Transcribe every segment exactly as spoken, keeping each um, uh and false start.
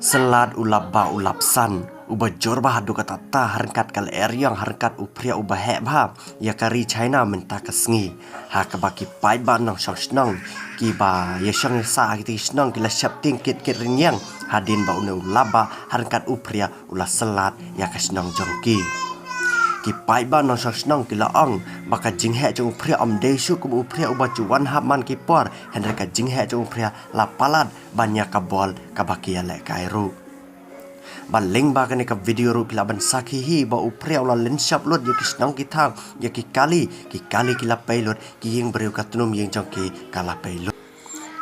Slat u lap ba u lap san, uba jur bha haduh katta ha ryngkat ka lyer ïong ha ryngkat u phria uba heh bha ïa ka ri China mynta ka sngi. Ha kaba ki paidbah nongshong shnong kiba ïashong ïasah ha kita ki shnong ki la sheptieng kit kit rynïeng hadien ba une u lap ba ha ryngkat u phria u la slat ïa ka shnong jong ki. Ki paidbah nongshong shnong ki la ong ba ka jingheh jong u phria ym dei shuh kum u phria uba ju wan hap man ki por, hynrei ka jingheh jong u phria la palat ban ïa ka bol kaba ki ïalehkai ruh. Bad lyngba kane ka video ruh phi lah ban sakhi hi ba u phria u la lynshop lut ïa ki shnong ki thaw, ïa ki kali, ki kali ki la pei lut, ki ïing briew ka tnum ïing jong ki ka la pei lut.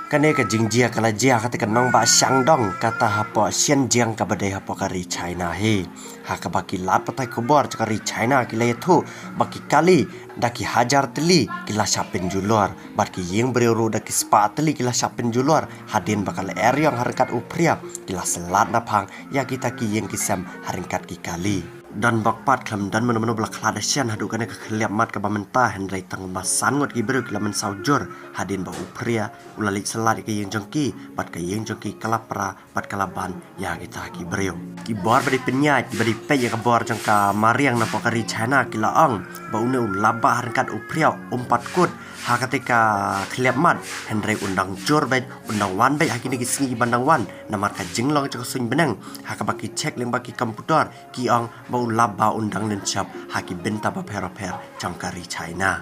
Kane ka jingjia ka la jia ha kata ka nongbah Shandong, kata hapoh Xinjiang kaba dei hapoh ka ri China hi. Ha kaba ki lad pathai khubor jong ka ri China ki la ïathuh ba ki kali da ki hajar tylli ki la shah pynjulor, bad ki ïing briew ruh da ki spah tylli ki la shah pynjulor hadien ba ka lyer ïong ha ryngkat u phria ki la slat naphang ïa kita ki ïing ki sem ha ryngkat ki kali. Don bok pat khlem don mano mano ba la khlad da shen haduh kane ka khlieh mat kaba mynta, hynrei tang ba san ngut ki briew ki la mynsaw jur hadien ba u phria u la leit slat ïa ka ïing jong ki, bad ka ïing jong ki ka la pra bad ka la ban ïa kita ki briew. Ki bor ba dei pynïaid kiba dei peit ïa ka bor jong ka mariang napoh ka ri China ki la ong ba une u lap ba ha ryngkat u phria um pat kut ha kata ka khlieh mat, hynrei un dang jur beit, un dang wan beit ha kine ki sngi kiban dang wan. Namar ka jinglong jong ka suiñ bneng ha kaba ki check lyngba ki computer ki ong ba u lap ba un dang lynshop ha ki bynta bapher bapher jong ka ri China.